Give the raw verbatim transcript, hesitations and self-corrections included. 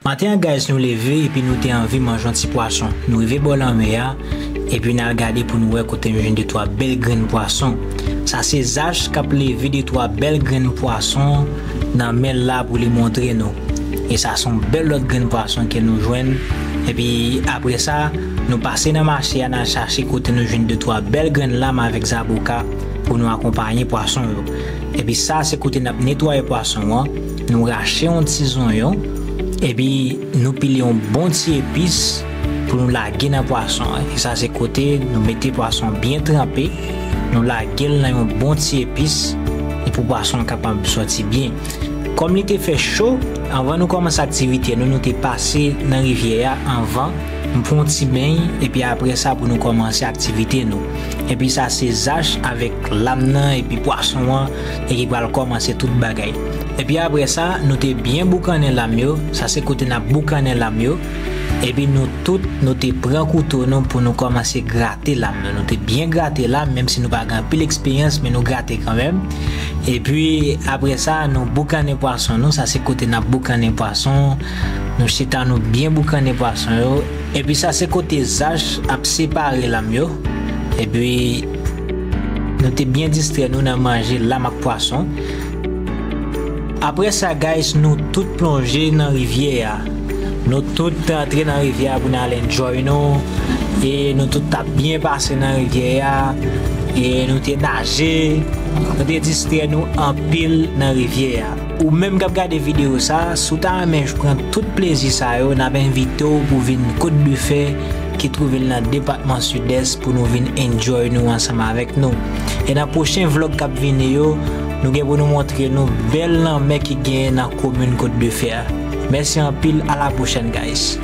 Maten an, guys, nou leve epi nou te anvi manje yon ti pwason. Nou rive bò lanmè a, epi n al gade pou nou wè kote nou jwenn de twa bèl grenn pwason. Sa se Zach k ap leve de twa bèl grenn pwason nan men l la pou li montre nou. E sa se yon bèl lòt grenn pwason ke nou jwenn. Epi apre sa, nou pase nan mache a, n al chache kote nou jwenn de twa bèl grenn lam avèk zaboka pou nou akonpaye pwason yo. Epi sa se kote n ap netwaye pwason an. Nou rache yon ti zonyon, epi nou pile yon bon ti epis pou nou lage nan pwason an. E sa se kote nou mete pwason byen tranpe, nou lage l nan yon bon ti epis, e pou pwason an kapab sòti byen. Kòm li te fè cho, anvan nou kòmanse aktivite nou, nou te pase nan rivyè a anvan. M pran yon ti beny, epi apre sa pou nou kòmanse aktivite nou. Epi sa se Zach avèk lam nan epi pwason an, e ki pral kòmanse tout bagay. Epi apre sa, nou te byen boukannen lam yo, sa se kote n ap boukannen lam yo. Epi nou tout, nou te pran kouto nou pou nou kòmanse grate lam nan. Nou te byen grate lam, menm si nou pa gen anpil eksperyans, men nou grate kanmenm. Epi apre sa, nou boukannen pwason nou, sa se kote n ap boukannen pwason. Nou chita, nou byen boukannen pwason yo. Epi sa se kote Zach ap separe lam yo. Epi nou te byen distrè nou nan manje lam ak pwason. Apre sa, guys, nou tout plonje nan rivyè a. Nou tout te antre nan rivyè a pou n al enjoy nou. E nou tout t ap byen pase nan rivyè a. E nou te naje, nou te distrè nou anpil nan rivyè a. Ou menm k ap gade videyo sa, si w ta renmen pran tout plezi sa yo, n ap envite w pou vin Côte de Fer, ki twouve l nan depatman Sidès, pou nou vin enjoy nou ansanm avèk nou. E nan pwochen vlòg k ap vini yo, nou gen pou nou montre nou bèl lanmè ki genyen nan komin Côte de Fer. Mèsi anpil, a la pwochèn, guys.